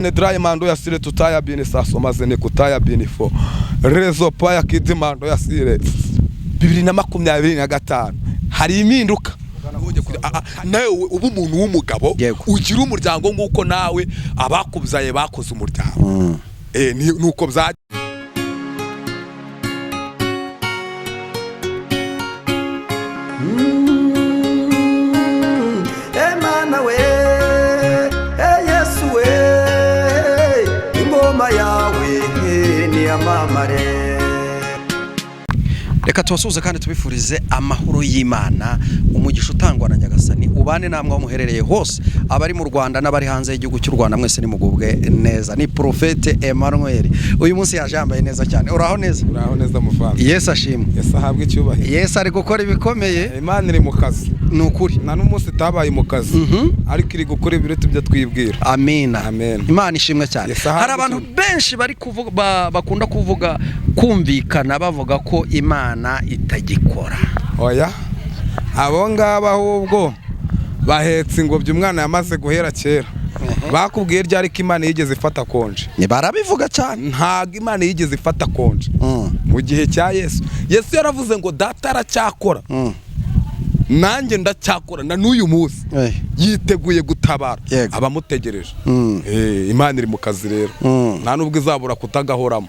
Nedrai mando ya sire tutaya bini saso maze ni kutaya bini fo rezo paya kidi mando ya sire 2025 hari impinduka. Nawe uba umuntu w'umugabo ugira umuryango nk'uko nawe abakubyaye bakoze umuryango, nuko bya. Emana we, Yesu we, ingoma yawe niyamamare. Reka tubasuhuze kandi tubifurize amahoro y'Imana, umugisha utangwa na Nyagasani ubane namwe aho muherereye hose, abari mu Rwanda n'abari hanze y'igihugu cy'u Rwanda, mwese nimugubwe neza. Ni Prophète Emmanuel, uyu munsi yaje yambaye neza cyane. Uraho neza? Uraho neza, muvandi. Yesu ashimwe. Yesu ahabwe icyubahiro. Yesu ari gukora ibikomeye. Imana iri mu kazi. Ni ukuri. Nta n'umunsi itabaye mu kazi, ariko iri gukora ibiruta ibyo twibwira. Amina. Amen. Imana ishimwe cyane. Yesu ahabwe Hari abantu benshi bari kuvuga, bakunda kuvuga, kumvikana bavuga ko Imana itagikora. Oya, abo ngabo ahubwo bahetse ingobyi umwana yamaze guhera kera. Bakubwiye ryari ko Imana yigeze ifata konje? Barabivuga cyane. Ntabwo Imana yigeze ifata konje. Mu gihe cya Yesu, Yesu yaravuze ngo data aracyakora, nanjye ndacyakora na n'uyu munsi. Yiteguye gutabara abamutegereje. Imana iri mu kazi rero, nta nubwo izabura kutagahoramo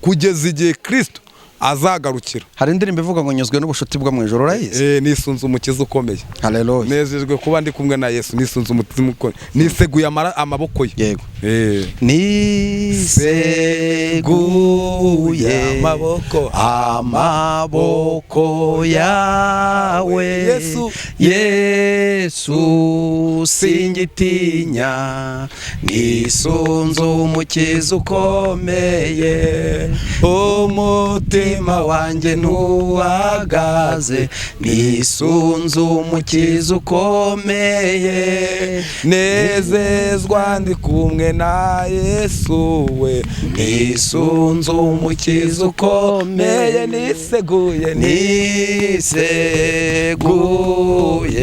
kugeza igihe Kristo azagarukira. Hari indirimbo ivuga ngo nyuzwe n'ubushuti bwo mu ijoro, urayizi? Nisunze umukiza ukomeye. Haleluya. Nejejwe kuba ndi kumwe na Yesu, nisunze umukiza ukomeye, niseguye amaboko ye. Yego. Niseguye amaboko amaboko yawe. Yesu. Yesu, singitinya, nisunze umukiza ukomeye, umutima wanjye ntuhagaze, nisunze umukiza ukomeye. Nezezwa ndi kumwe na Yesu we. Nisunze umukiza ukomeye. Niseguye. Niseguye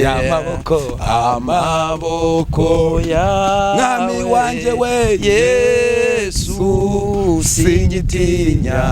amaboko amaboko yawe. Mwami wanjye we. Yesu, singitinya,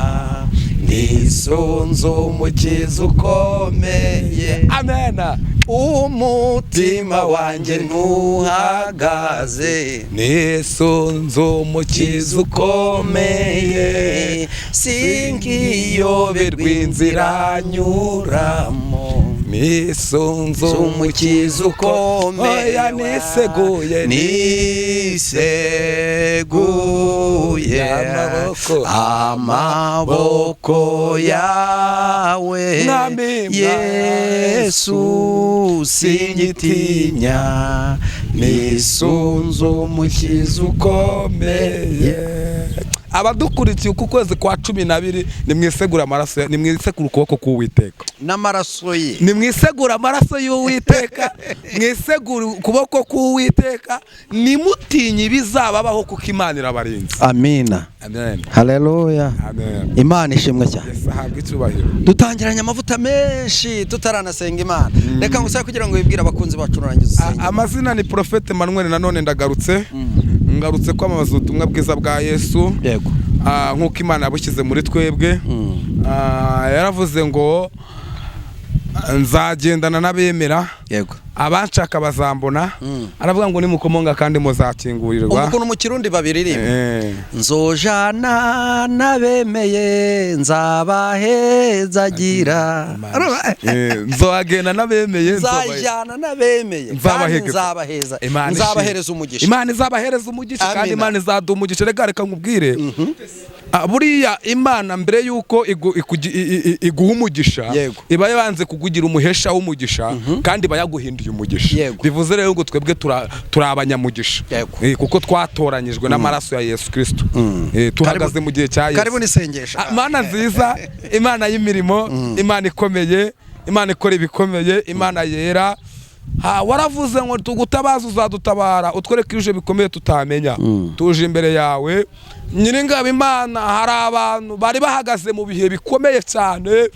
nisunze umukiza ukomeye. Amen. Umutima wanjye ntuhagaze. Nisunze umukiza ukomeye, sinkiyoberwa inzira nyuramo. Nisunze umukiza ukomeye. Oya, niseguye. Niseguye amaboko amaboko yawe. Mwami. Yesu, singitinya, nisunze umukiza ukomeye. Abadukurikiye, uku kwezi kwa 12 nimwisegure amaraso, nimwisegure ukuboko k'Uwiteka n'amaraso ye. Nimwisegure amaraso y'Uwiteka, mwisegure ukuboko k'Uwiteka, nimutinye ibizababaho kuko Imana irabarinze. Amina. Amen. Haleluya. Amen. Imana ishimwe cyane. Yesu ahabwe icyubahiro. Dutangiranye amavuta menshi tutaranasenga Imana. Reka ngusabe kugira ngo wibwire abakunzi bacu, nurangiza usenge. Amazina ni Prophète Emmanuel. Nanone ndagarutse, ngarutse kwamamaza ubutumwa bwiza bwa Yesu. Nk'uko Imana yabushyize muri twebwe. Yaravuze ngo nzagendana n'abemera, abanshaka bazambona. Aravuga ngo nimukomonga kandi muzakingurirwa. Ukuntu mu Kirundi babiririmba: nzojana n'abemeye, nzabahezagira. Nzagenda n'abemeye. Nzajyana n'abemeye kandi nzabaheza, nzabahereza umugisha. Imana izabahereza umugisha kandi Amina. Imana izaduha umugisha. Reka nkubwire, buriya Imana mbere y'uko iguha umugisha, iba yabanze kukugira umuhesha w'umugisha kandi iba yaguhinduye umugisha. Bivuze rero ngo twebwe turi abanyamugisha, kuko twatoranyijwe n'amaraso ya Yesu Kristo. Tuhagaze mu gihe cya Yesu. Karibu n'isengesho. Mana nziza, Imana y'imirimo, Imana ikomeye, Imana ikora ibikomeye, Imana yera. Waravuze ngo tugutabaza uzadutabara, utwereke ibije bikomeye tutamenya. Tuje imbere yawe, Nyiringabo Imana. Hari abantu bari bahagaze mu bihe bikomeye cyane,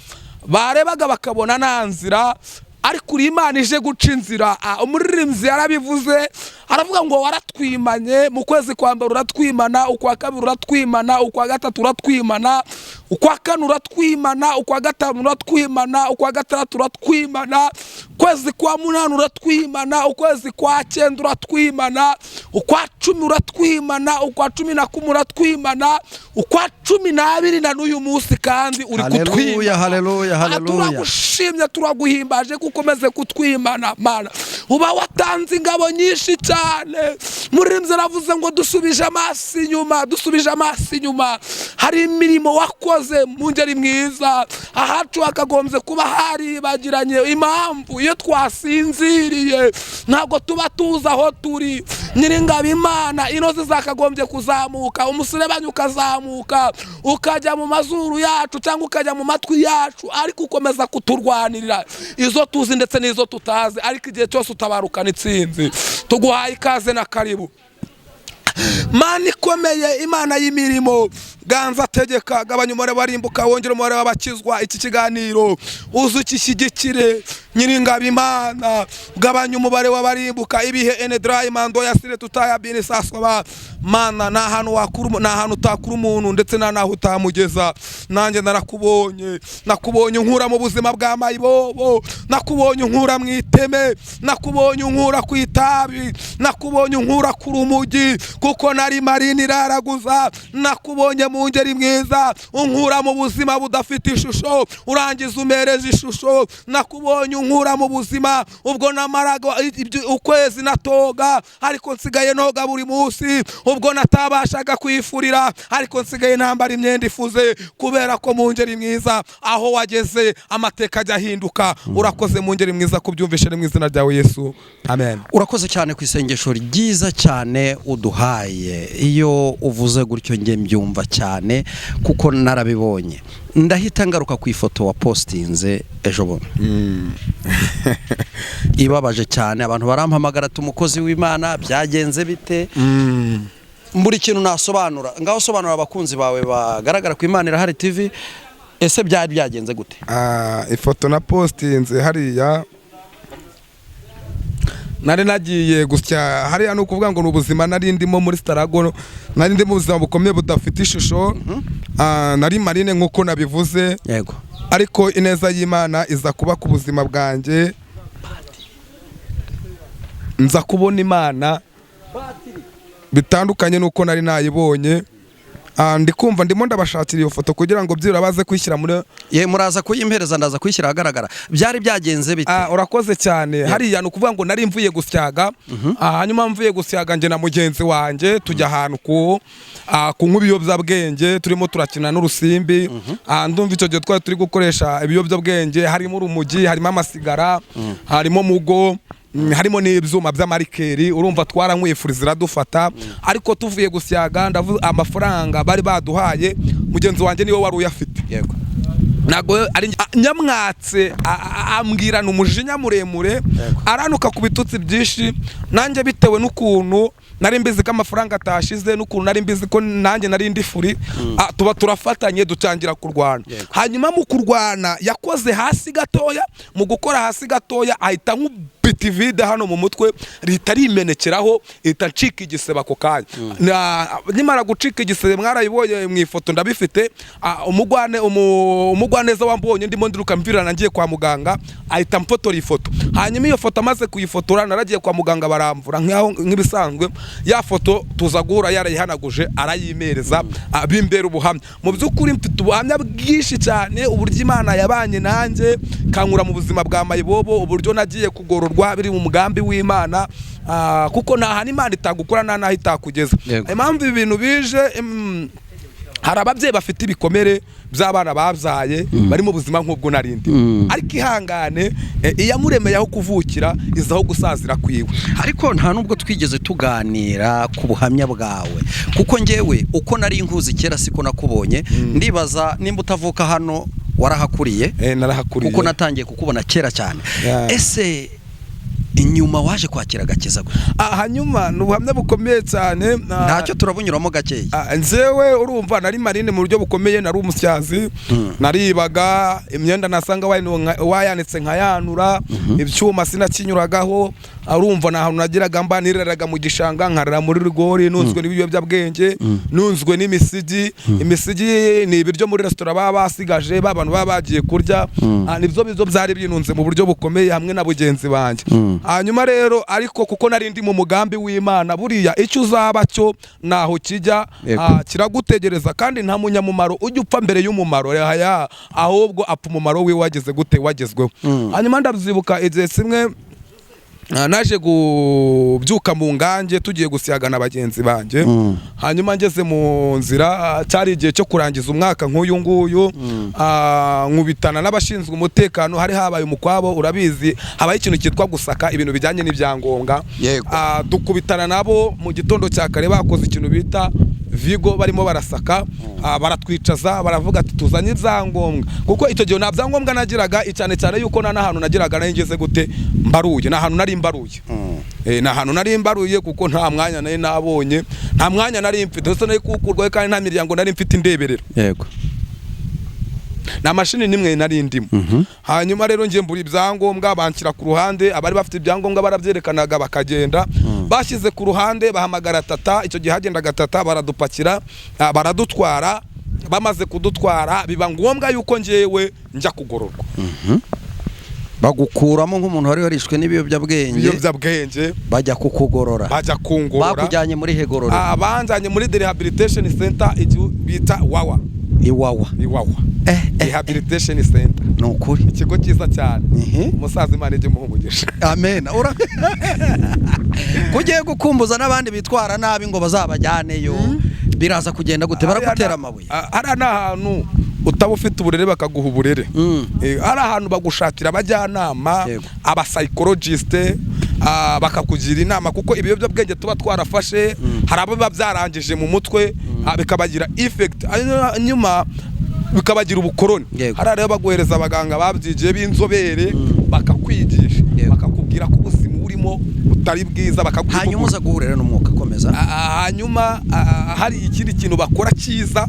barebaga bakabona nta nzira, ariko uri Imana ije guca inzira. Umuririmbyi yarabivuze. Aravuga ngo waratwimanye mu kwezi kwa mbere uratwimana, ukwa kabiri uratwimana, ukwa gatatu uratwimana, ukwa kane uratwimana, ukwa gatanu uratwimana, ukwa gatandatu uratwimana, ukwezi kwa munani uratwimana, ukwezi kwa cyenda uratwimana, ukwa 10 uratwimana, ukwa 11 uratwimana, ukwa 12 na n'uyu munsi kandi uri kutwimana. Haleluya, haleluya. Turagushimye, turaguhimbaje kuko ukomeze kutwimana Mana. Uba watanze ingabo nyinshi cyane. Muririmbyi aravuze ngo dusubije amaso inyuma, dusubije amaso inyuma. Hari imirimo wakoze mu ngeri mwiza, ahacu hakagombye kuba haribagiranye. Impamvu iyo twasinziriye ntabwo tuba tuzi aho turi. Nyiringabo Imana, inoze zakagombye kuzamuka, umuserebanya ukazamuka ukajya mu mazuru yacu cyangwa ukajya mu matwi yacu, ariko ukomeza kuturwanirira izo tuzi ndetse n'izo tutazi, ariko igihe cyose utabarukana itsinzi. Tuguhaye ikaze na karibu Mana ikomeye, Imana y'imirimo. Ganza tegeka, gabanya umubare w'abarimbuka, wongere umubare w'abakizwa. Iki kiganiro uze ukishyigikire. Nyiringabo Imana, gabanya umubare w'abarimbuka. Ibihe enedrai mando ya sire tutaya bini saswa. Mana, nta hantu wakura, nta hantu utakura umuntu, ndetse nta naho utamugeza. Nanjye narakubonye, nakubonye unkura mu buzima bwa mayibobo, nakubonye unkura mu iteme, nakubonye unkura ku itabi, nakubonye unkura ku rumugi, kuko nari marini iraraguza. Nakubonye mu ngeri mwiza, unkura mu buzima budafite ishusho, urangiza umereza ishusho. Nakubonye unkura mu buzima ubwo namaraga ukwezi natoga, ariko nsigaye noga buri munsi. Ubwo natabashaga kwifurira, ariko nsigaye nambara imyenda ifuze, kubera ko mu ngeri mwiza aho wageze amateka ajya ahinduka. Urakoze mu ngeri mwiza kubyumvishe mu izina ryawe Yesu, amen. Urakoze cyane ku isengesho ryiza cyane uduhaye. Iyo uvuze gutyo nge mbyumva cyane kuko narabibonye. Ndahita ngaruka ku ifoto wa postinze ejo bundi. Ibabaje cyane, abantu barampamagara ati umukozi w'Imana byagenze bite? Mburi kintu nasobanura. Ngaho sobanura abakunzi bawe bagaragara ku Imana Irahari TV, ese byari byagenze gute? Ifoto na postinze hariya nari nagiye gusya hariya, ni ukuvuga ngo ni ubuzima nari ndimo muri Starago, nari ndimo ubuzima bukomeye budafite ishusho. Nari marine nk'uko nabivuze. Yego. Ariko ineza y'Imana iza kuba ku buzima bwanjye, nza kubona Imana bitandukanye nuko nari nayibonye. Ndi kumva ndimo ndabashakira iyo foto kugira ngo byibura baze kwishyira muri ye, muraza kuyimpereza, ndaza kuyishyira ahagaragara. Byari byagenze bite? Urakoze cyane. Hariya ni ukuvuga ngo nari mvuye gusyaga, hanyuma mvuye gusyaga nge na mugenzi wanjye tujya ahantu kunywa ibiyobyabwenge, turimo turakina n'urusimbi. Ndumva icyo gihe twari turi gukoresha ibiyobyabwenge, harimo urumugi, harimo amasigara, harimo mugo, harimo n'ibyuma by'amarikeri. Urumva twaranyweye ziradufata. Ariko tuvuye gusyaga, ndavuga amafaranga bari baduhaye, mugenzi wanjye niwe wari uyafite. Yego. Ntabwo ari nyamwatse, ambwirana umujinya muremure, aranuka ku bitutsi byinshi. Nanjye bitewe n'ukuntu nari mbizi ko amafaranga atashize, n'ukuntu nari mbizi ko nanjye nari ndi furi, tuba turafatanye dutangira kurwana. Hanyuma mu kurwana yakoze hasi gatoya, mu gukora hasi gatoya ahita nkubita ivide hano mu mutwe, rihita rimenekeraho, rihita ncika igisebe ako kanya. Nimara gucika igisebe, mwarayibonye mu ifoto ndabifite, umugwaneza wambonye ndimo ndiruka mvirana ngiye kwa muganga, ahita amfotora ifoto. Hanyuma iyo foto amaze kuyifotora, naragiye kwa muganga baramvura nk'ibisanzwe. Ya foto tuza guhura yarayihanaguje arayimereza, bimbera ubuhamya. Mu by'ukuri mfite ubuhamya bwinshi cyane, uburyo Imana yabanye nanjye kankura mu buzima bwa mayibobo, uburyo nagiye kugororwa biri mu mugambi w'Imana, kuko nta hantu Imana itagukura nta naho itakugeza. Impamvu ibi bintu bije, hari ababyeyi bafite ibikomere by'abana babyaye bari mu buzima nk'ubwo narindi, ariko ihangane, iyamuremeye aho kuvukira izaho gusazira kwiwe. Ariko nta nubwo twigeze tuganira ku buhamya bwawe, kuko ngewe uko nari nkuzi kera siko nakubonye. Ndibaza nimba utavuka hano warahakuriye. Narahakuriye. Kuko natangiye kukubona kera cyane. Ese inyuma waje kwakira agakiza gute? Hanyuma ni ubuhamya bukomeye cyane. Ntacyo turabunyuramo gakeya. Nzewe urumva nari marine mu buryo bukomeye, nari umusyazi, naribaga imyenda nasanga wayanitse nkayanura, ibyuma sinakinyuragaho. Arumva nta hantu nagiraga mba, nireraga mu gishanga, nkarara muri rigori, nunzwe n'ibiyobyabwenge, nunzwe n'imisigi. Imisigi ni ibiryo muri resitora baba basigaje, ba bantu baba bagiye kurya. Nibyo bizo byari binunze mu buryo bukomeye hamwe na bagenzi banjye. Hanyuma rero, ariko kuko nari ndi mu mugambi w'Imana, buriya icyo uzaba cyo naho kijya. Kiragutegereza, kandi nta munyamumaro ujya upfa mbere y'umumaro. Aya, ahubwo apfa umumaro we wageze gute, wagezweho. Hanyuma ndabyibuka igihe kimwe, naje kubyuka mu ngange tugiye gusiyagana bagenzi banjye. Hanyuma ngeze mu nzira, cyari igihe cyo kurangiza umwaka nk'uyu nguyu, nkubitana n'abashinzwe umutekano. Hari habaye umukwabo, urabizi, habaye ikintu cyitwa gusaka ibintu bijyanye n'ibyangombwa. Dukubitana nabo mu gitondo cya kare, bakoze ikintu bita vigo, barimo barasaka. Baratwicaza, baravuga ati tuzanye ibyangombwa, kuko icyo gihe nta byangombwa nagiraga, cyane cyane yuko nta n'ahantu nagiraga nari ngeze gute mbaruye, nta hantu nari mbaruye. Nta hantu nari mbaruye, kuko nta mwanya nari nabonye, nta mwanya nari mfite, ndetse nari kuwukurwaho, kandi nta miryango nari mfite indeberera. Nta mashini n'imwe nari ndimo. Hanyuma rero ngiye mbura ibyangombwa, banshyira ku ruhande. Abari bafite ibyangombwa barabyerekanaga bakagenda. Bashyize ku ruhande, bahamagara tata. Icyo gihe hagendaga tata, baradupakira, baradutwara. Bamaze kudutwara, biba ngombwa yuko ngewe njya kugororwa. Bagukuramo nk'umuntu wari warishwe n'ibiyobyabwenge. Ibiyobyabwenge. Bajya kukugorora. Bajya kungorora. Bakujyanye muri hegororero? Banjyanye muri rehabilitation center, icyo bita Wawa. Iwawa? Iwawa. Eh. Rehabilitation center. Ni ukuri. Ikigo cyiza cyane. Umusaza, Imana ijye imuha umugisha. Amen. Kugiye gukumbuza n'abandi bitwara nabi ngo bazabajyaneyo, biraza kugenda gute? Baragutera amabuye? Hariya ni ahantu utaba ufite uburere bakaguha uburere. Hari ahantu bagushakira abajyanama, abapsychologiste, bakakugira inama, kuko ibiyobyabwenge tuba twarafashe, hari abo biba byarangije mu mutwe, bikabagira effect, hanyuma bikabagira ubukoroni. Hariya rero baguhereza abaganga babyigiye b'inzobere, bakakwigisha, bakakubwira ko ubuzima urimo butari bwiza, bakaguha Hanyuma uza guhurira n'umwuka, komeza. Hanyuma hari ikindi kintu bakora cyiza.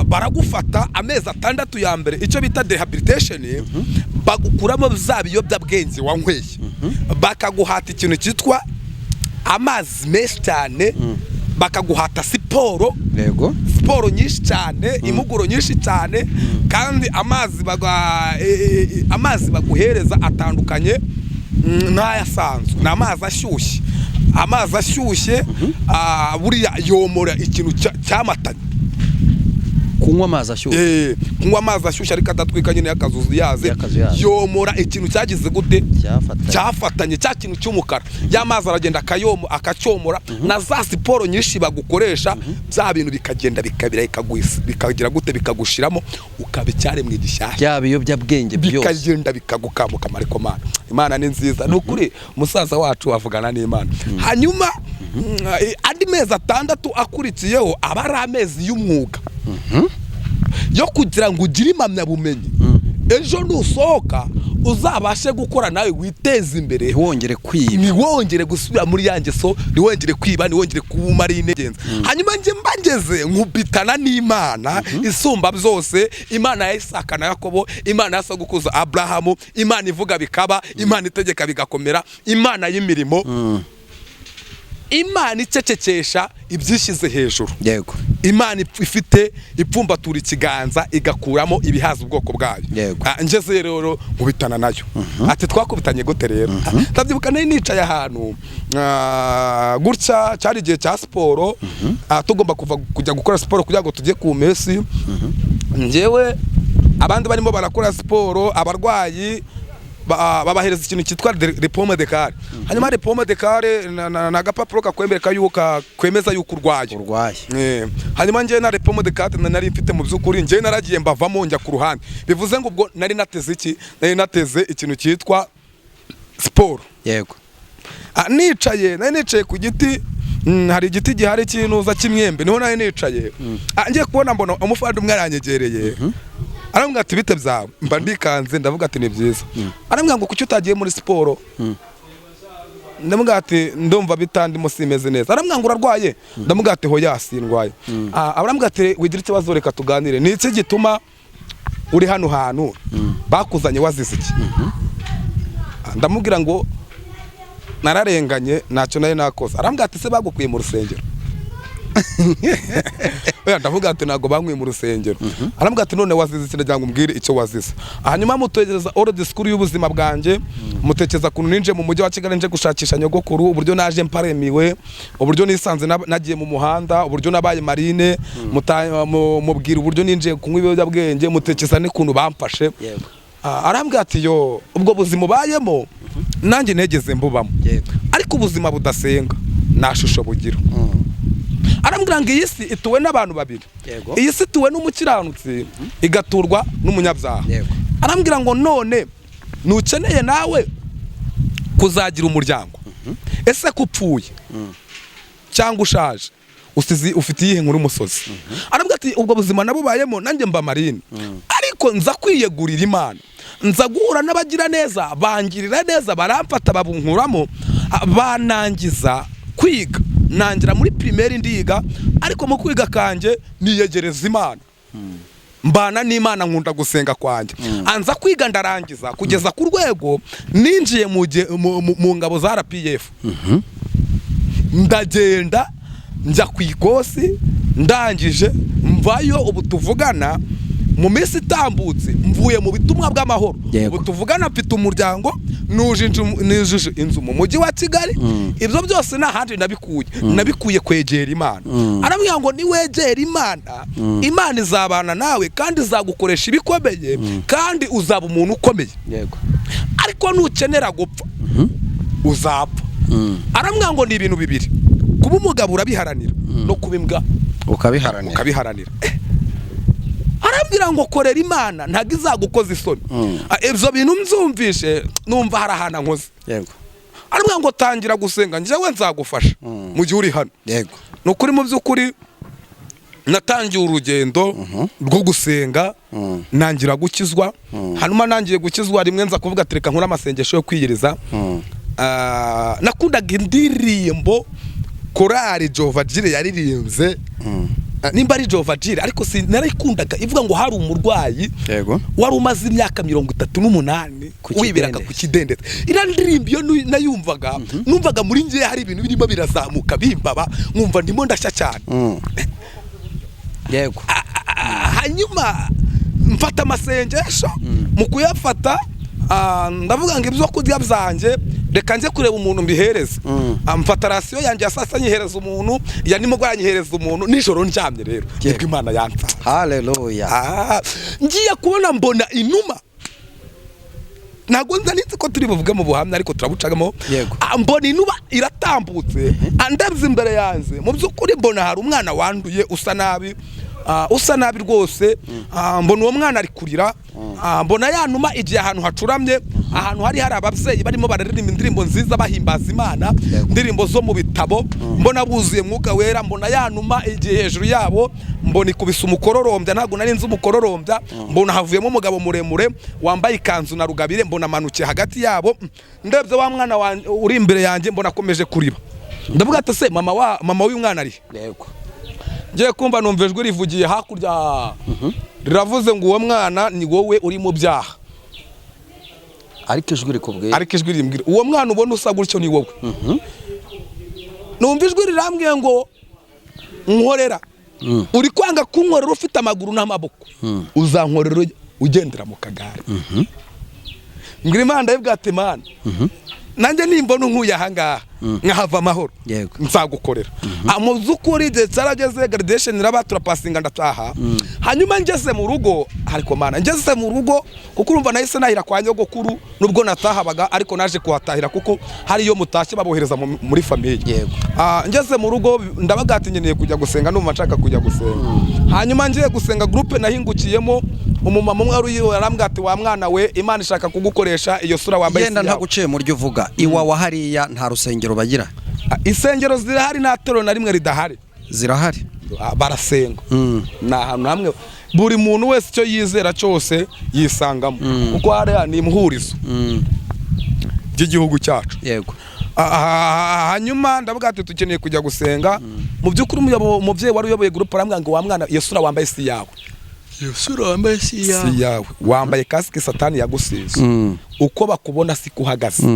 Baragufata amezi 6 ya mbere, icyo bita rehabilitation, bagukuramo bya biyobyabwenge wanyweye, bakaguhata ikintu cyitwa amazi menshi cyane, bakaguhata siporo, siporo nyinshi cyane, impuguro nyinshi cyane, kandi amazi baguhereza atandukanye n'ayasanzwe, ni amazi ashyushye. Amazi ashyushye, buriya yomora ikintu cyamatanye. Kunywa amazi ashyushye? Kunywa amazi ashyushye ariko adatwika nyine, y'akazuyaze. Y'akazuyaze. Yomora ikintu cyagize gute? Cyafatanye. Cyafatanye, cya kintu cy'umukara. Ya mazi aragenda akacyomora, na za siporo nyinshi bagukoresha, bya bintu bikagenda bikabira, bikagira gute, bikagushiramo, ukaba icyaremwe gishyashya. Bya biyobyabwenge byose. Bikagenda bikagukamuka. Ariko Mana, Imana ni nziza, ni ukuri. Umusaza wacu avugana n'Imana. Hanyuma andi mezi 6 akurikiyeho aba ari amezi y'umwuga, yo kugira ngo ugire impamyabumenyi, ejo nusohoka uzabashe gukora nawe witeze imbere. Ntiwongere kwiba. Ntiwongere gusubira muri ya ngeso, ntiwongere kwiba, ntiwongere kuba umara integenza. Hanyuma njye mba ngeze nkubitana n'Imana isumba byose, Imana ya Isaka na Yakobo, Imana ya sogokuruza Aburahamu, Imana ivuga bikaba, Imana itegeka bigakomera, Imana y'imirimo, Imana icecekesha ibyishyize hejuru, Imana ifite ipfumbatura ikiganza igakuramo ibihaza ubwoko bwayo. Ngeze rero nkubitana nayo. Ati twakubitanye gute rero? Ndabyibuka nari nicaye ahantu, gutya, cyari igihe cya siporo, tugomba kuva kujya gukora siporo kugira ngo tujye ku mesi. Njyewe abandi barimo barakora siporo, abarwayi babahereza ikintu cyitwa diplôme de carte. Hanyuma diplôme de carte na agapapuro kakwemereka yuko kwemeza yuko urwaye. Urwaye. Hanyuma njyewe na diplôme de carte nari mfite. Mu by'ukuri njyewe naragiye mbavamo njya ku ruhande, bivuze ngo ubwo nari nateze iki? Nari nateze ikintu cyitwa siporo. Nicaye, nari nicaye ku giti, hari igiti gihari cy'inuza cy'imyembe, niho nari nicaye. Ngiye kubona mbona umuvandimwe aranyegereye, arambwira ati bite byawe? Mba ndikanze, ndavuga ati ni byiza. Arambwira ngo kuki utagiye muri siporo? Ndamubwira ati ndumva bitandimo, simeze neza. Arambwira ngo urarwaye? Ndamubwira ati hoya, sindwaye. Arambwira ati wigira ikibazo, reka tuganire, ni iki gituma uri hano hantu, bakuzanye wazize iki? Ndamubwira ngo nararenganye, ntacyo nari nakoze. Arambwira ati: "Se bagukuye mu rusengero?" Oya, ndavuga ati: "Ntabwo bankuye mu rusengero." Arambwira ati: "None wazize iki? Ndagira ngo umbwire icyo wazize." Hanyuma mutekereza all discours y'ubuzima bwanjye, mutekereza ukuntu ninjiye mu mujyi wa Kigali nje gushakisha nyogokuru, uburyo naje mparemiwe, uburyo nisanze nagiye mu muhanda, uburyo nabaye marine. Mubwira uburyo ninjiye kunywa ibiyobyabwenge, mutekereza n'ukuntu bamfashe. Arambwira ati: "Yo, ubwo buzima ubayemo nanjye negeze mbubamo, ariko ubuzima budasenga nta shusho bugira." Arambwira ngo iyi si ituwe n'abantu babiri. Iyi si ituwe n'umukiranutsi, igaturwa n'umunyabyaha. Arambwira ngo: "None ntukeneye nawe kuzagira umuryango? Ese ko upfuye cyangwa ushaje, usizi ufite iyihe nkuru umusozi?" Arambwira ati: "Ubwo buzima nabubayemo nanjye mba marine, ariko nza kwiyegurira Imana, nza guhura n'abagira neza, bangirira neza, baramfata, babunkuramo, banangiza kwiga, nangira muri primaire ndiga, ariko mu kwiga kanjye niyegereza Imana, mbana n'Imana, nkunda gusenga kwanjye, anza kwiga ndarangiza, kugeza ku rwego ninjiye mu ngabo za RPF, ndagenda njya ku ikosi, ndangije mvayo. Ubu tuvugana, mu minsi itambutse mvuye mu bitumwa bw'amahoro." Ubu tuvugana mfite umuryango, nujuje inzu mu mujyi wa Kigali. Ibyo byose nta handi nabikuye, nabikuye kwegera Imana. Arambwira ngo niwegera Imana, Imana izabana nawe kandi izagukoresha ibikomeye kandi uzaba umuntu ukomeye, ariko nukenera gupfa uzapfa. Arambwira ngo ni ibintu bibiri: kuba umugabo urabiharanira, no kuba imbwa ukabiharanira. Ukabiharanira. Arambwira ngo korera Imana, ntabwo izagukoza isoni. Ibyo bintu mbyumvishe numva hari ahantu ankoze. Arambwira ngo tangira gusenga, njyewe nzagufasha mu gihe uri hano. Ni ukuri, mu by'ukuri natangiye urugendo rwo gusenga, nangira gukizwa. Hanyuma nangiye gukizwa, rimwe nza kuvuga ati: "Reka nkore amasengesho yo kwiyiriza." Nakundaga indirimbo korali Jova Jire yaririmbye. Nimba ari Jova Jire, ariko si narayikundaga, ivuga ngo hari umurwayi wari umaze imyaka 38 Ku wiberaga kidendezi. ku kidendezi. Iriya ndirimbo iyo nayumvaga, numvaga muri njye hari ibintu birimo birazamuka bimbaba, nkumva ndimo ndashya cyane. Hanyuma mfata amasengesho. Mu kuyafata, ndavuga ngo ibyo kurya byanjye reka njye kureba umuntu mbihereze. Mfata ration yanjye ya saa sita nyihereza umuntu, iya nimugoroba nyihereza umuntu. Nijoro ndyamye rero nibwo Imana yansanze. Haleluya. Ngiye kubona mbona inuma. Ntabwo nza nzi ko turi buvuge mu buhamya, ariko turabucagamo. Mbona inuma iratambutse, andabye imbere yanjye. Mu by'ukuri mbona hari umwana wanduye, usa nabi, usa nabi rwose. Mbona uwo mwana ari kurira. Mbona ya numa igiye ahantu hacuramye, ahantu hari ababyeyi barimo bararirimba indirimbo nziza, bahimbaza Imana, indirimbo zo mu bitabo. Mbona buzuye Mwuka Wera. Mbona ya numa igiye hejuru yabo, mbona ikubise umukororombya. Ntabwo nari nzi umukororombya. Mbona havuyemo umugabo muremure wambaye ikanzu na rugabire, mbona amanukiye hagati yabo. Ndebye wa mwana uri imbere yanjye, mbona akomeje kuriba. Ndavuga ati: "Se mama w'uyu mwana ari he?" Ngiye kumva numva ijwi rivugiye hakurya, riravuze ngo: "Uwo mwana ni wowe uri mu byaha." Ariko ijwi rikubwiye. Ariko ijwi rimbwira: "Uwo mwana ubona usa gutyo ni wowe." Numva ijwi rirambwiye ngo: "Nkorera. Uri kwanga kunkorera ufite amaguru n'amaboko, uzankorera ugendera mu kagare?" Mbwira Imana, ndayibwira ati: "Imana, nanjye nimbona unkuye ahangaha nkahava amahoro, nzagukorera." Mu by'ukuri igihe cyarageze, graduation iraba, turapasinga, ndataha. Hanyuma ngeze mu rugo, ariko Mana, ngeze mu rugo, kuko urumva nahise nahira kwa nyogokuru. Nubwo natahabaga, ariko naje kuhatahira kuko hariyo mutashye babohereza muri famille. Ngeze mu rugo ndabaga ati: "Nkeneye kujya gusenga, ndumva nshaka kujya gusenga." Hanyuma ngiye gusenga, groupe nahingukiyemo, umumama umwe wari uyiyoboye arambwira ati: "Wa mwana we, Imana ishaka kugukoresha, iyo sura wambaye si Yenda iyawe." ntaguciye mu ryo uvuga, iwawa hariya nta rusengero bagira? Insengero zirahari, nta torero na rimwe ridahari. Zirahari. Barasenga. Ni ahantu hamwe buri muntu wese icyo yizera cyose yisangamo, kuko hariya ni ihurizo ry'igihugu cyacu. Hanyuma ndavuga ati: "Dukeneye kujya gusenga." Mu by'ukuri umubyeyi wari uyoboye groupe arambwira ngo: "Wa mwana, iyo sura wambaye si iyawe." Iyo sura wambaye si Si yawe. Wambaye kasike Satani yagusize. Uko bakubona siko uhagaze.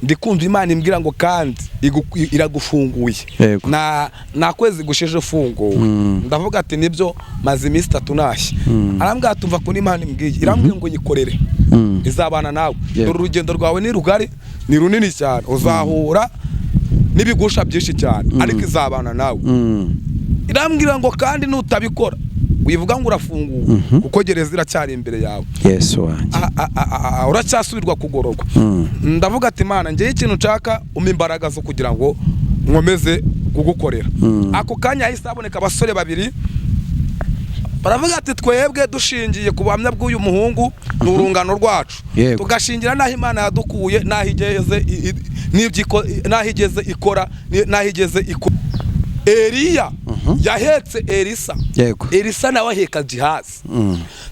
Ndikumva Imana imbwira ngo kandi iragufunguye. Na kwezi gusheje ufunguwe. Ndavuga ati nibyo, maze iminsi 3 nashye. Arambwira ati umva ko Imana imbwiye, irambwira ngo yikorere, izabana nawe. Dore urugendo rwawe ni rugari, ni runini cyane, uzahura n'ibigusha byinshi cyane, ariko izabana nawe. Irambwira ngo kandi nutabikora wivuga ngo urafunguwe, kuko gereza iracyari imbere yawe. Yesu wanjye. Uracyasubirwa kugororwa. Ndavuga ati Imana, ngewe ikintu nshaka, umpa imbaraga zo kugira ngo nkomeze kugukorera. Ako kanya hahise haboneka abasore babiri, baravuga ati twebwe dushingiye ku buhamya bw'uyu muhungu, ni urungano rwacu, tugashingira n'aho Imana yadukuye, n'aho igeze n'aho igeze ikora, n'aho igeze ikora. Eliya yahetse Elisa, Elisa nawe aheka Gihazi.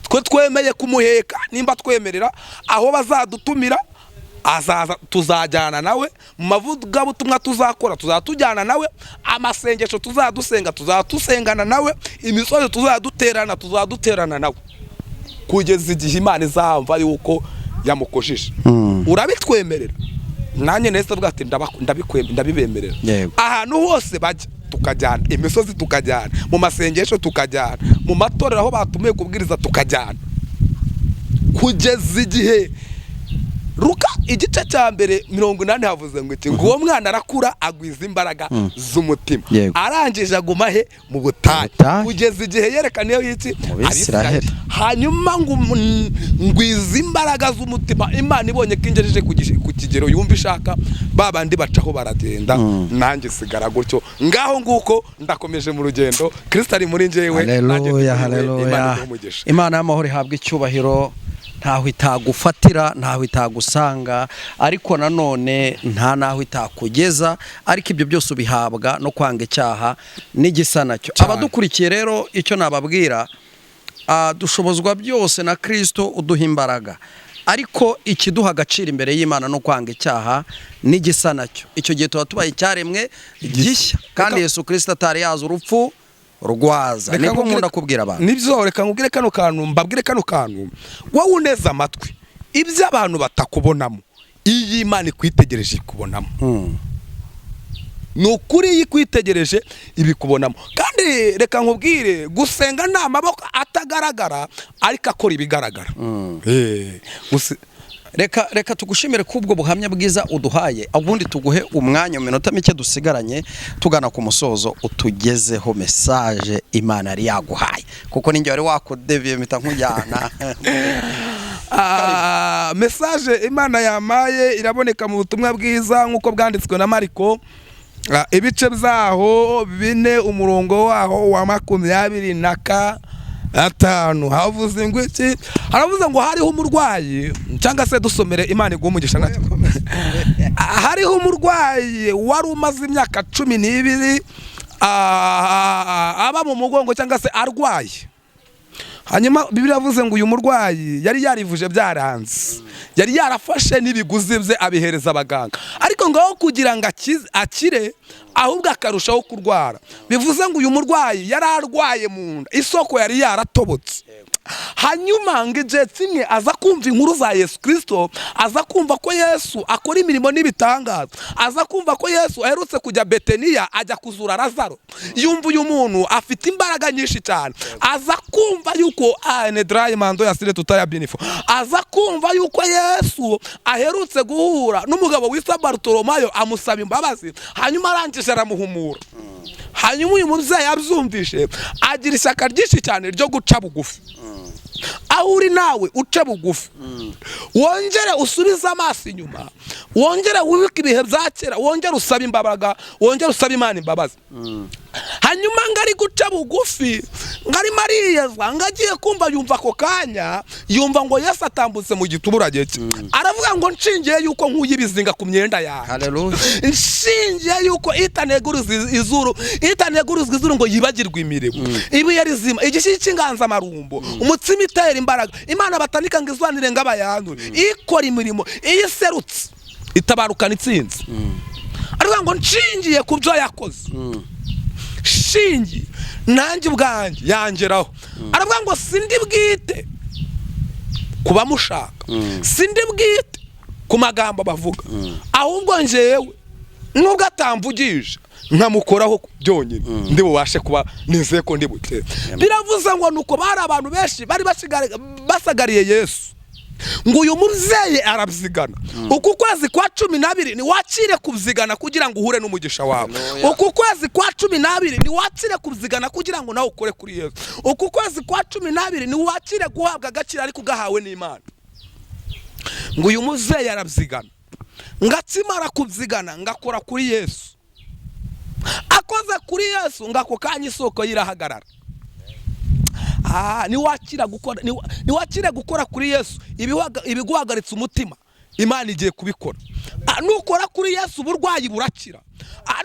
Twe twemeye kumuheka, nimba twemerera aho bazadutumira azaza, tuzajyana nawe mu mavugabutumwa tuzakora, tuzatujyana nawe, amasengesho tuzadusenga tuzatusengana nawe, imisozi tuzaduterana tuzaduterana nawe, kugeza igihe Imana izamva yuko yamukojeje. Urabitwemerera? Nanjye nahise avuga ati ndabibemerera. Ahantu hose bajya tukajyana, imisozi tukajyana, mu masengesho tukajyana, mu matorero aho batumiye kubwiriza tukajyana, kugeza igihe. Luka igice cya mbere 80 havuze ngo iki? Ngo uwo mwana arakura agwiza imbaraga z'umutima. Arangije aguma he? Mu butayu, kugeza igihe yerekaniyeho iki? Mu Bisiraheli. Hanyuma ngo ngwiza imbaraga z'umutima, Imana ibonye ko ingejeje ku kigero yumva ishaka, ba bandi bacaho baragenda, nanjye sigara gutyo. Ngaho nguko ndakomeje mu rugendo, Kristo ari muri njyewe, nanjye ndi Haleluya, muri we. haleluya. Imana iduhe umugisha. Imana y'amahoro ihabwa icyubahiro. Ntaho itagufatira, ntaho itagusanga, ariko nanone nta naho itakugeza, ariko ibyo byose ubihabwa no kwanga icyaha n'igisa nacyo. Abadukurikiye rero, icyo nababwira, dushobozwa byose na Kristo uduha imbaraga, ariko ikiduha agaciro imbere y'Imana no kwanga icyaha n'igisa nacyo. Icyo gihe tuba tubaye icyaremwe gishya, kandi Yesu Kristo atari yaza urupfu rwaza. Reka Niko nkunda kubwira abantu. Nibyo, reka nkubwire kano kantu, mbabwire kano kantu. Wowe uneze amatwi, ibyo abantu batakubonamo, iyo Imana ikwitegereje ikubonamo. Ni ukuri, iyo ikwitegereje ibikubonamo. Kandi reka nkubwire, gusenga ni amaboko atagaragara ariko akora ibigaragara. Reka tugushimire kubwo buhamya bwiza uduhaye, ubundi tuguhe umwanya mu minota mike dusigaranye tugana ku musozo, utugezeho message Imana yari yaguhaye, kuko ninjye wari wakudeviye mpita nkujyana. Message Imana yamaye iraboneka mu butumwa bwiza nk'uko bwanditswe na Mariko, ibice byaho 4, umurongo waho wa 25. Havuze ngo iki? Haravuze ngo hariho umurwayi, cyangwa se dusomere, Imana iguhe umugisha natwe. Hariho umurwayi wari umaze imyaka 12 aba mu mugongo, cyangwa se arwaye. Hanyuma Bibiliya yavuze ngo uyu murwayi yari yarivuje byaranze, yari yarafashe n'ibiguzi bye abihereza abaganga, ariko ngaho kugira ngo akire, ahubwo akarushaho kurwara. Bivuze ngo uyu murwayi yari arwaye mu nda, isoko yari yaratobotse. Hanyuma ngo igihe kimwe aza kumva inkuru za Yesu Kristo, aza kumva ko Yesu akora imirimo n'ibitangaza, aza kumva ko Yesu aherutse kujya Betaniya ajya kuzura Lazaro. Yumva uyu muntu afite imbaraga nyinshi cyane, aza kumva yuko anedraye mando ya sire tutaya binifo, aza kumva yuko Yesu aherutse guhura n'umugabo witwa Bartolomayo amusaba imbabazi, hanyuma arangije aramuhumura. Hanyuma uyu mubyeyi abyumvishe agira ishyaka ryinshi cyane ryo guca bugufi. Aho uri nawe uce bugufi, wongere usubize amaso inyuma, wongere wibuke ibihe bya kera, wongere usabe imbaraga, wongere usabe Imana imbabazi. Hanyuma ngo ari guca bugufi, ngo arimo ariyezwa, ngo agiye kumva yumva ako kanya, yumva ngo Yesu atambutse mu giturage cye. Aravuga ngo nshingiye yuko nkuye ibizinga ku myenda yawe, Haleluya. nshingiye yuko itanegurizwa izuru, itanegurizwa izuru ngo yibagirwe imirimo, ibuye rizima, igishyi cy'inganzamarumbo, umutsima itera imbaraga, Imana batanika ngo izwanire ngo abayandure, ikora imirimo, iyo iserutse itabarukana itsinzi. Aravuga ngo nshingiye ku byo yakoze, shingiye nanjye ubwanjye yangeraho. Aravuga ngo sindi bwite ku bamushaka, sindi bwite ku magambo bavuga, ahubwo njyewe nubwo atamvugije nkamukoraho byonyine ndi bubashe kuba nizeye ko ndi bukire. Biravuze ngo nuko bari abantu benshi bari basagariye Yesu, ngo uyu mubyeyi arabyigana. Uku kwezi kwa 12 niwakire kubyigana kugira ngo uhure n'umugisha wawe. Uku kwezi kwa 12 niwakire kubyigana kugira ngo nawe ukore kuri Yesu. Uku kwezi kwa 12 niwakire guhabwa agaciro ariko ugahawe n'Imana. Ngo uyu mubyeyi arabyigana, ngakimara kubyigana ngakora kuri Yesu. Akoze kuri Yesu ngako kanya isoko yirahagarara. Niwakira gukora kuri Yesu, ibiguhagaritse umutima Imana igiye kubikora. Nukora kuri Yesu uburwayi burakira.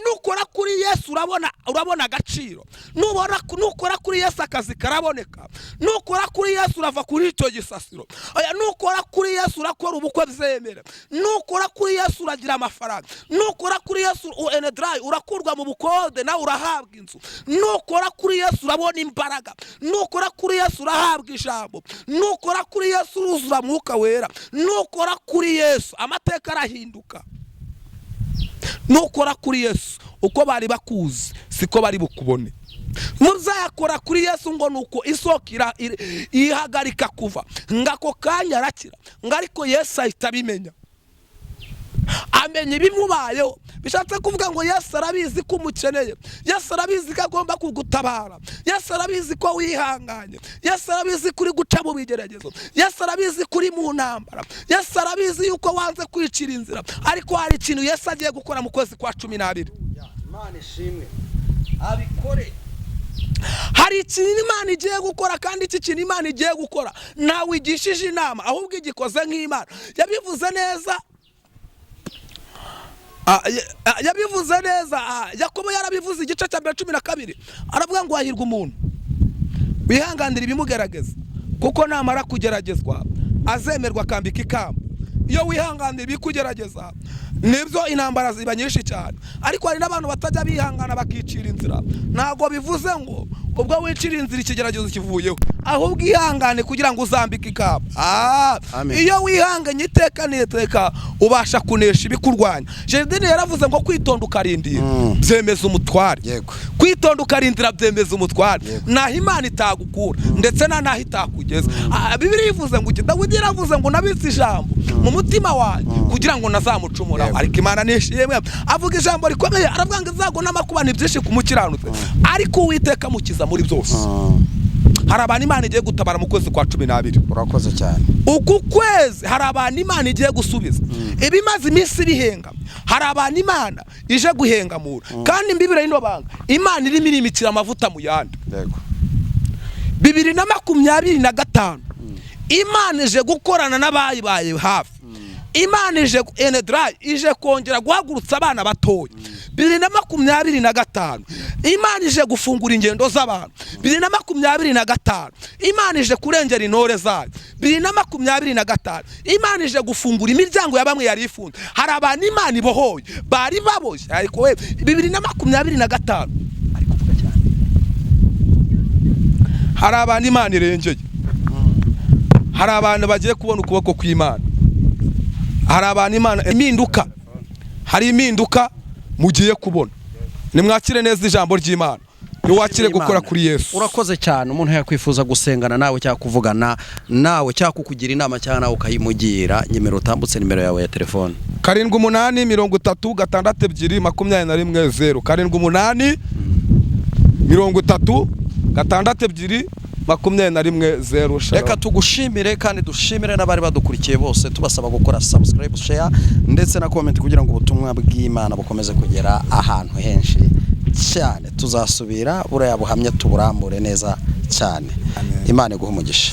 Nukora kuri Yesu urabona agaciro. Nukora kuri Yesu akazi karaboneka. Nukora kuri Yesu urava kuri icyo gisasiro. Nukora kuri Yesu urakora ubukwe byemera. Nukora kuri Yesu uragira amafaranga. Nukora kuri Yesu enedrai urakurwa mu bukode nawe urahabwa inzu. Nukora kuri Yesu urabona imbaraga. Nukora kuri Yesu urahabwa ijambo. Nukora kuri Yesu uruzura mwuka wera. Nukora kuri Yesu amateka arahinduka. Nukora kuri Yesu uko bari bakuzi siko bari bukubone. Muzayakora kuri Yesu ngo nuko isoko ihagarika kuva, ngako kanya arakira. Ariko Yesu ahita abimenya, amenya ibimubayeho. Bishatse kuvuga ngo Yesu arabizi ko umukeneye, Yesu arabizi ko agomba kugutabara, Yesu arabizi ko wihanganye, Yesu arabizi ko uri guca mu bigeragezo, Yesu arabizi ko uri mu ntambara, Yesu arabizi yuko wanze kwicira inzira. Ariko hari ikintu Yesu agiye gukora mu kwezi kwa 12. Imana ishimwe, abikore. Hari ikintu Imana igiye gukora, kandi iki kintu Imana igiye gukora ntawe igishije inama, ahubwo igikoze nk'Imana. Yabivuze neza. Yabivuze neza. Yakobo yarabivuze igice cya 12, aravuga ngo hahirwa umuntu wihanganira ibimugerageza, kuko namara kugeragezwa azemerwa akambika ikamba. Iyo wihanganira ibikugerageza nibyo intambara ziba nyinshi cyane. Ariko hari n'abantu batajya bihangana bakicira inzira. Ntabwo bivuze ngo ubwo wicira inzira ikigeragezo kivuyeho, ahubwo ihangane kugira ngo uzambike ikamba. Iyo wihanganye iteka n'iteka ubasha kunesha ibikurwanya. Gerardine yaravuze ngo kwitonda ukarindira byemeza umutware. Kwitonda ukarindira byemeza umutware. Naho Imana itagukura ndetse naho itakugeza. Bibiliya ivuze ngo Dawidi yaravuze ngo nabitse ijambo mu mutima wanjye kugira ngo nazamucumura. Ariko Imana nishimwe, avuga ijambo rikomeye, aravuga ngo izago n'amakuba ni byinshi ku mukiranutsi, ariko Uwiteka mukiza muri byose. Hari abantu Imana igiye gutabara mu kwezi kwa 12. Urakoze cyane. Uku kwezi hari abantu Imana igiye gusubiza ibimaze iminsi bihenga. Hari abantu Imana ije guhengamura. Kandi imbibire y'ino banga Imana irimo irimikira amavuta mu yandi. 2025 Imana ije gukorana n'abayibaye hafi. Imana ije enedrai ije kongera guhagurutsa abana batoya. 2025 Imana ije gufungura ingendo z'abantu. 2025 Imana ije kurengera intore zayo. 2025 Imana ije gufungura imiryango ya bamwe yari ifunze. Hari abantu Imana ibohoye bari baboshye. Ariko we 2025 ari kuvuga cyane. Hari abantu Imana irengeye. Hari abantu bagiye kubona ukuboko kw'Imana. Hari abantu Imana impinduka. Hari impinduka mugiye kubona. Nimwakire neza ijambo ry'Imana. Niwakire gukora kuri Yesu. Urakoze cyane. Umuntu yakwifuza gusengana nawe cyangwa kuvugana nawe cyangwa kukugira inama cyangwa nawe ukayimugira, nimero utambutse, nimero yawe ya telefone. 78 30 62 21 0. 78 30 62 21 0. Reka tugushimire kandi dushimire n'abari badukurikiye bose, tubasaba gukora subscribe, share ndetse na comment kugira ngo ubutumwa bw'Imana bukomeze kugera ahantu henshi cyane. Tuzasubira buriya buhamya tuburambure neza cyane. Imana iguhe umugisha.